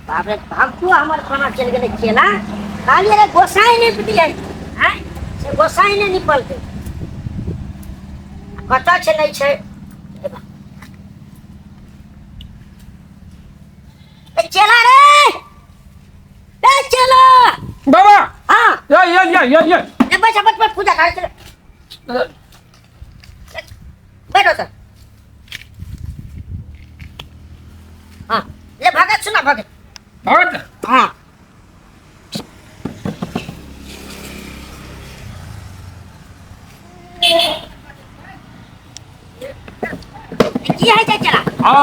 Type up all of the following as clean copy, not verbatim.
बाप रे भक्तु हमर खाना चलि गेलै चेला कहलियै रे गोसाई नीप दियै आँय से गोसाई नहि निपलकै कतऽ छै नहि छै ए चेला रे ए चेला बाबा हाँ ये ये ये ये ये ए बैठ बैठ बैठ पूजा कर चलो बैठो सर हाँ ले भगत सुना भगत भगत हाँ की है चला आ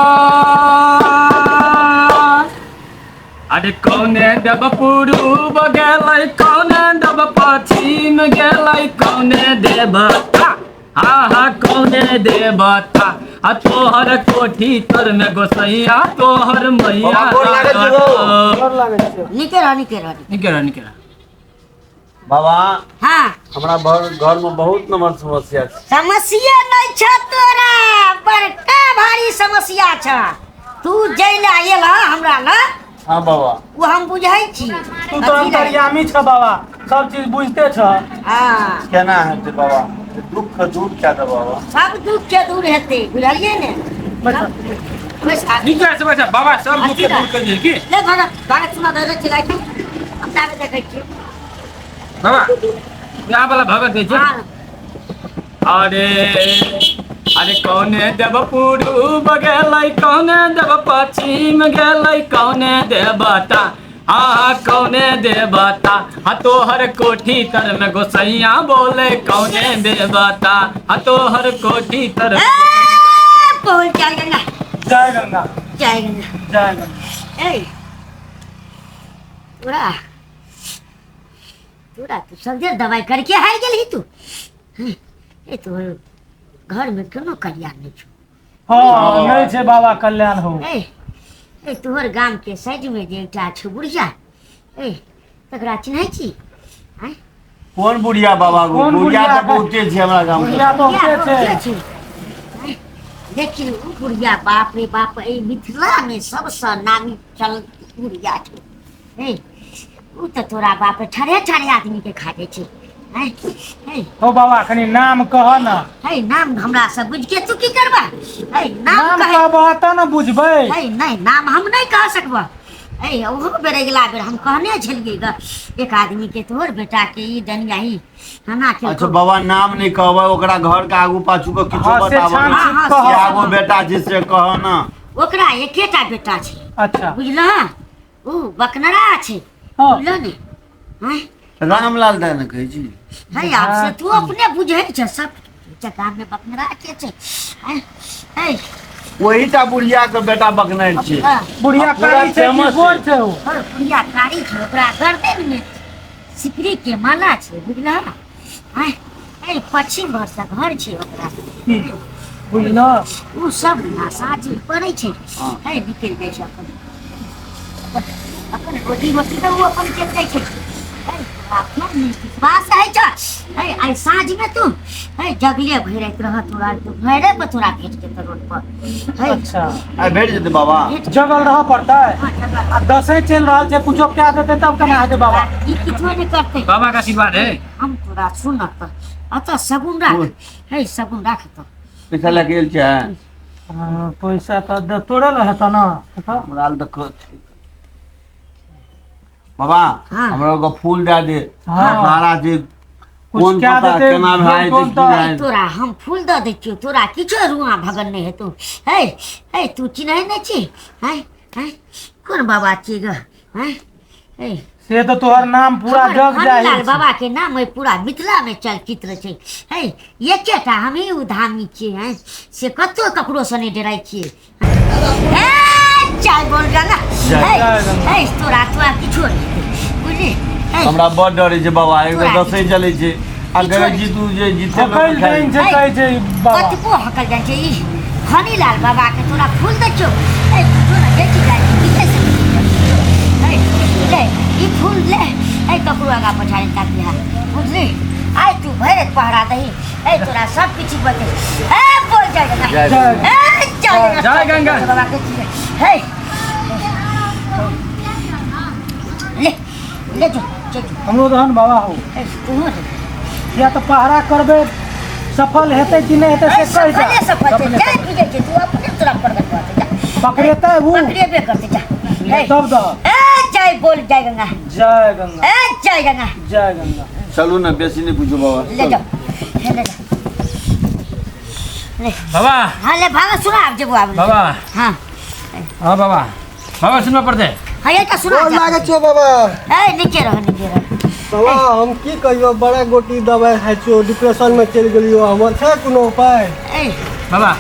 अरे कौने देव पूर्व गेलै कौने देव पश्चिम गेलै कौने देवता हा हा कौने देवता आ तोहर कोठी तर में गोसैया तोहर मैया बाबा, गोर लागै छियौ। गोर लागै छियौ। नीके रह नीके रह निके रह निके रह बाबा हाँ हमरा घर में बहुत नंबर समस्या छै समस्या नहीं छ तोरा बड़का भारी समस्या छ तू जैला आयल हमरा ना हाँ बाबा ओ हम बुझै छी तू तऽ अंतर्यामी छ बाबा सब चीज बुझते छ हाँ केना हेतै बाबा दुख के दूर कए दे बाबा सब दुख के दूर हेतै बुझलियै ने नीक से बच्चा बाबा सब दुख के दूर कर दिए की ले भगत भगत सुना दे चिल्लाइ छी हम ताबे देखै छी बाबा यहाँ वाला भगत दै छै हाँ अरे अरे कौने देव पूर्व गेलै कौने देव पश्चिम गेलै कौने देवता आ कौने देवता आ तोहर कोठी तर में गोसैया बोले कौने देवता आ तोहर कोठी तर ए, पहुँच जय गंगा जय गंगा जय गंगा जय गंगा ए तोरा तोरा तू सब देर दवाई करके हारि गेलही तू हँ, ए तोहर घर में कोनो कल्याण नहीं छौ हँ नहि छै बाबा कल्याण हो ए ए तोहर गाम के साइड में जे एकटा छौ बुढ़िया ए तकरा चिन्है छी आँय कोन बुढ़िया बाबा कोन बुढ़िया बुढ़िया? तऽ बहुते छै हमरा गाम बुढ़िया बहुते बुढ़िया छै छै आँय, लेकिन ओ बुढ़िया बाप रे बाप एहि मिथिला में सबसँ नामी चल बुढ़िया छै ए ओ तऽ तोरा बाप रे ठरे ठरे आदमी के खा जाइ छै आँय, ए हो बाबा कनि नाम कह न है नाम हमरा से बुझ के तू की करबा है नाम नाम कहे कहबह तऽ ने बुझबै है नहीं नाम हम नहीं कह सकबा है ओहो बेर अगिला बेर हम कहने छलियै ग एक आदमी के तोहर बेटा के ई दनिया ही हना के अच्छा बाबा नाम नहीं कहबै ओकरा घर के आगू पाछू के किछो हाँ, से बताबऽ छान ने। हाँ, हाँ, कह के आगू बेटा छै से कह ना ओकरा एकेटा बेटा छै अच्छा बुझलह ओ बकनरा छै हाँ। बुझलह ने हैं रामलाल दा ने कहै छी है आब से तू अपने बुझै छ सब जगह में बकनरा के छै हैं है वही टा बुढ़िया के बेटा बकनाइ छै हाँ, बुढ़िया पूरा कारी छै कि फेमस गोर छै। छै ओ और बुढ़िया कारी छै ओकरा गर्दन में सिकरी के माला छै बुझलह हैं ए पश्चिम घर से घर छै ओकरा बुझलह ओ सब ना साँझ पड़ै छै हाँ। है निकलि जाइ छै अपन अपन रोजी रोटी तऽ ओ अपन चलि जाइ छै है, अपनो नहि विश्वास है छ है आइ साँझमे तू है जगले भरि राति रह तोरा तू भरि पर तोरा भेट जेतौ रोड पर है अच्छा आइ भेट जेतै बाबा भेट जगल रहऽ पड़तै हाँ, जगल। आ दसे चलि रहल छै कुछो कए देतै तब केना हेतै बाबा ई किछो नहि करतै बाबा का आशीर्वाद है हम तोरा सुन तऽ अतऽ सगुन राख है सगुन राख तऽ पैसा लए गेल छै हाँ, पैसा तऽ तोरे लए हेतऽ ने हेतऽ? हमरा लए तऽ बाबा हाँ। हमरा एगो फूल दए दे हाँ। सारा जे कुछ कोन कए पता देतै, केना भए कोन जेतै की तऽ- भए तोरा हम फूल दऽ दै छियौ तोरा किछो रुआ भगन नहि हेतौ है है तू चिन्है नहि छी है है कोन बाबा छियै ग है है से तऽ तोहर नाम पूरा हमर जग धनलाल जाहिर छै बाबा के नाम अइ पूरा मिथिला में चलचित्र छै है एकेटा हमही ओ धामी छियै हैं से कतौ ककरो से नहि डराइ छियै ए, चाय बोल गंगा जय। है जय गंगा। है तोरा तोरा किछो नहि हेतै बुझली है हमरा बड़ डर छै बाबा एगो तोरा दसै चलै छै आ किछो गए नहि। जीतू जे जीते हकल डाइन छै कहै छै ई बाबा कतबो हकल जाइ छै ई खनीलाल बाबा के तोरा फूल दै छौ ए तू जो ने जाइ छी जाइ छी पीछे से ए ले ई फूल ले ए ककरो आगा पछाड़ी ताकि हा बुझली आइ तू भरि पहरा दही ए तोरा सब किछु बते ए बोल जय गंगा जय जय ए जय गंगा जय गंगा। बाबा के हे ले ले जो जो जो। हमरो दहन बाबा हो। ए, तूहो ले। या तऽ पहरा करबै सफल हेतै कि नहि हेतै से कहि सफले जा। सफल छै जाय पूजे छै तू अपने तोरा प्रगट भऽ जेतै, जा। पकड़ेतै उ? पकड़ेबे करतै जा। ले तब दह। ए जय बोल जय गंगा। जय गंगा। ए जय गंगा। जय गंगा। चलू ने बेसी नहि पूछू बाबा। ले जाओ, हे ले जा ले। बाबा। हाँ ले भागा सुना आब जेबो आब। बाबा। हाँ। हाँ बाबा, बाबा सुनबऽ पड़तै। हाँ ये तो सुना गोर जा। लागै छियौ बाबा। ए नीचे रहो, नीचे रहो। बाबा हम की कहियौ, बड़ा गोटी दवाइ खाइ छियौ, डिप्रेशन में चलि गेलियौ। हमर छै कोनो उपाय? ए बाबा।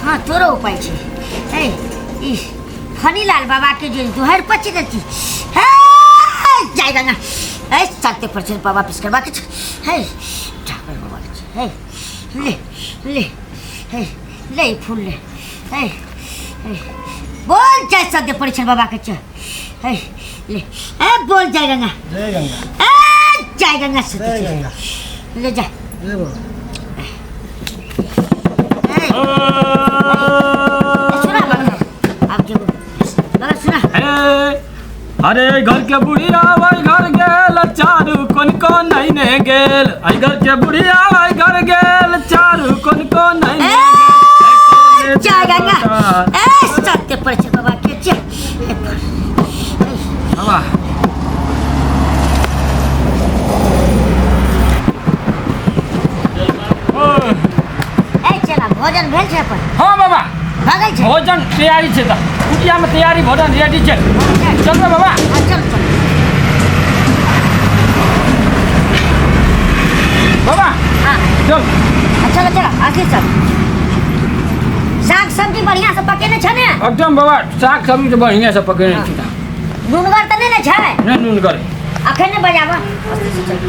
हाँ तोरो उपाय छै। ए ई फनीलाल बाबा के जे दुहर पची देती हे जय गंगा। ए सत्य पर छै बाबा विश्वकर्मा के छै। हे ठाकुर बाबा के छै। हे ले ले हे ले ई फूल ले। हे हे बोल जय सत्य परिचय बाबा के छै। हे ले ए बोल जय गंगा। जय गंगा। ए जय गंगा सत्य जय छै। गंगा। ले जा। जय बाबा। ए, सुना बाबा अब जेबो बाबा सुना। हे अरे घर के बुढ़िया वही घर गेल चारू कोन कोन नहीं ने गेल। आई घर के बुढ़िया वही घर गेल चारू कोन कोन नहीं ने गेल। जय गंगा। ए सत्य परिचय बाबा के छै। ए, बाबा। ए चला भोजन भेल छै अपन? हाँ बाबा। भऽ गेल छै? भोजन तैयारी छै तऽ कुटिया में तैयारी भोजन रेडी छै। चलबै बाबा? हाँ चल चल बाबा। हाँ। चल। हाँ, चलो चलो आखिर चल। साग सब्जी बढ़िया से पकेने छै ने? एकदम बाबा, साग सब्जी तऽ बढ़िया से पकेने छी। नुनगर तऽ नहि ने छै? नहि नुनगर। अखन नहि बजाबऽ, आस्ते से चल।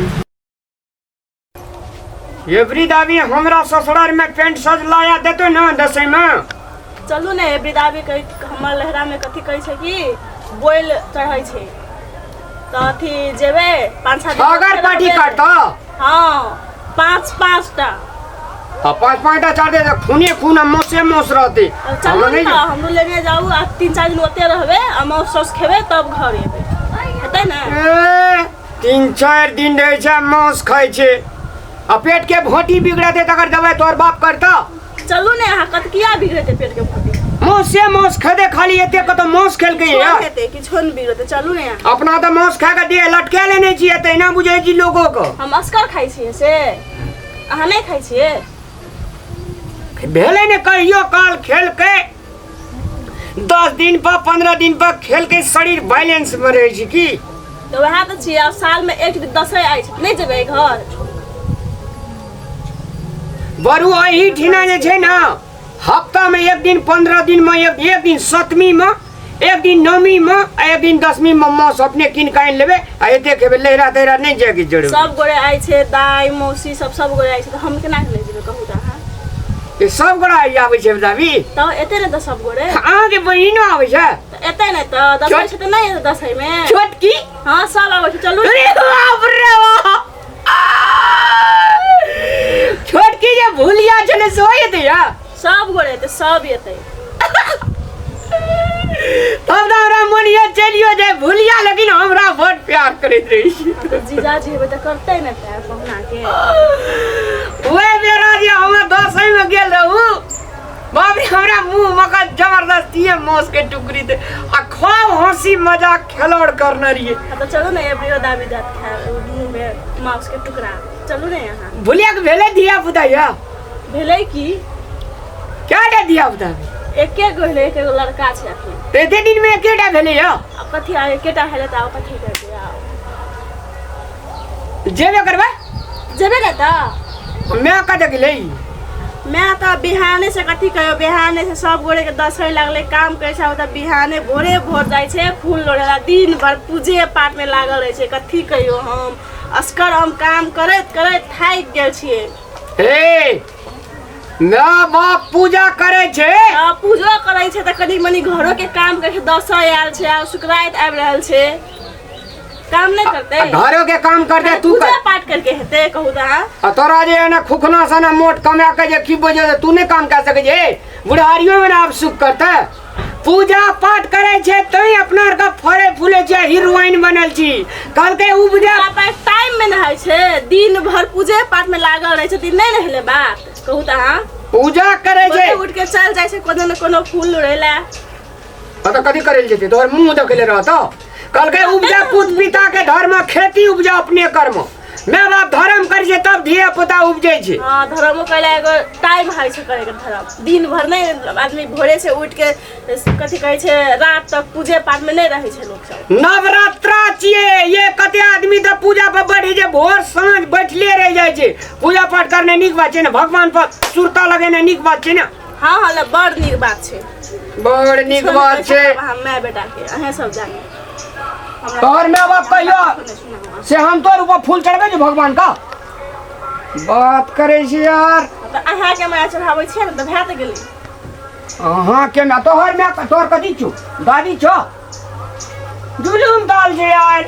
एवरी दाबी हमरा ससुराल में पेंट सज लाया देतो ना दसई में। चलू ने एवरी दाबी कहै हमर लहरा में कथी कहै छै कि बोइल चढ़ै छै तऽ अथी जेबै 5-7 दिन अगर पार्टी रहबै। करता। हाँ 5-5 टा। हाँ, 5-5 टा चढ़ दे खूने खून आ मौसे मौस रहते। अब चलू हमरा ने नहीं तऽ हमरो लेने जाऊ आ 3-4 दिन ओते रहबै आ मौस सौस खेबै तब घर एबै, हेतै ने? ए, 3-4 दिन रहै छै मांस खाइ छै आ पेट के भोटी बिगड़ते तकर दवाई तोहर बाप करता। चलू ने अहाँ कत किया बिगड़ते पेट के भोटी? मौसे मौस खेदे खाली एते कत मौस खेलकै किछो यार। हेतै किछो नहि बिगड़तै, चलू ने अहाँ। अपना तऽ मांस खा के देह लटका लेने छियै तहिना बुझै छी लोगो के। हम असगर खाइ छियै से अहाँ नहि खाइ छियै? भेलै ने कहियो काल खेलकै 10 दिन पर 15 दिन पर खेलकै शरीर बैलेंस में रहै छै की। तऽ वएह तऽ छियै, आब साल में एक दिन दसै आइ छै, नहि जेबै घर? बरू एही ठिना जे छै ने हफ्ता में एक दिन 15 दिन में एक दिन सतमी में एक दिन नवमी में आ एक दिन दसमी में मांस अपने कीन के आनि लेबै आ एते खेबै, लहरा तहरा नहि जायके जरूरत। सब गोरे आइ छै, दाइ मौसी सब सब गोरे आइ छै तऽ हम केना के नहि जेबै कहू तऽ अहाँ? ई सब गोरा आबै छै दाबी? तऽ एते ने तऽ सब गोरे। अहाँके बहिनो आबै छै? तऽ एते ने तऽ दसै छै तऽ नहि एतै दसै में? छोटकी? हाँ सब आबै छै, चलू। अरे बाप रे बाप, छोटकी जे भूलिया छलै सेहो एतै या? सब गोरे एतै, सब एतै। तब तऽ हमरा मन ये चलियो जाय भूलिया, लेकिन हमरा बड़ प्यार करैत रहै छै। तऽ जीजाजी हेबै तऽ करतै ने प्यार पहुना के। ओहि बेरा जे हम दसैँ में गेल रहू बाप रे, हमरा मुँह मका जबरदस्ती मांस के टुकड़ी दे आ खूब हंसी मजाक खेलौड़ करने रहिए। हाँ तऽ चलू ने एबरियो दाबी दाँत खाय मुँह में मांस के टुकड़ा, चलू ने अहाँ। भूलिया के भेलै धिया पुता या? भेलै की? क्या टा धिया पुता? एके गो भेलै, एके गो लड़का छै अखन। तऽ एते दिन में एकेटा भेलै या? आब कथी आब एकेटा भेलै तऽ आब कथी करबै आब? जेबे करबै? जेबै ने तऽ। माय कतऽ गेलै? मैं तऽ बिहाने से कथी कहियो, बिहाने से सब गोरे के दसै लागलै काम करै छै, तऽ बिहाने भोरे भोर जाइ छै फूल लोढ़ै ला, दिन भर पूजे पाठ में लागल रहै छै। कथी कहियो हम असगर हम काम करैत करैत थाकि गेल छियै। हे माय बाप पूजा करै छै? आ, पूजो करै छै तऽ कनि मनि घरो के काम करै छै। दसै आयल छै आ सुकराइत आबि रहल छै, काम नहि करतै? घरो के काम करते तू पूजा कर। पाठ करके हेतै कहू तऽ अहाँ? आ तोरा जे एना खुखना सना मोट कमा के जे की बजे तू नहि काम कर सकै छै। बुढ़ारियो में आब सुख करते पूजा पाठ करै छै तैं अपना आर के फड़े फूले छै, हीरोइन बनल छी। कहलकै उपजा टाइम में नहाय छै, दिन भर पूजे पाठ में लागल रहै छथिन, नहि नहेले बात कहू तऽ अहाँ। पूजा करै छै, भोरे उठ के चल जाइ छै कोनो ने कोनो फूल लोढ़ै लए। तऽ कथी करै लए जेतै? तोहर मुँह देखै लए रहतौ। कहलकै उपजा पुत पिता के धर्म, खेती उपजा अपने कर्म। माय बाप धर्म करै छै तब धिया पुता उपजै छै। हाँ, धर्मो कैला एगो टाइम होइ छै करे के धर्म। दिन भर नहीं आदमी भोरे से उठ के कथी कहै छै रात तक पूजे पाठ में नहीं रहै छै लोक सब। नवरात्रा छियै ये, कते आदमी तऽ पूजा पर बैठे छै, भोर साँझ बैठले रहि जाइ छै। पूजा पाठ करने नीक बात छै ने, भगवान पर सुरता लगेने नीक बात छै ने। हाँ हाँ, बड़ नीक बात छै, बड़ नीक बात छै। हम माय बेटा के अहें सब जानी। तोहर माय बाप कहियो से हम तोहर ऊपर फूल चढ़बै छौ भगवान का बात करै छी यार। तऽ अहाँके माय चढ़ाबै छियै ने तऽ भए तऽ गेलै। अहाँ के माय, तोहर माय, तोहर कथी छौ? दादी छौ? जुलुम दाल छै यार।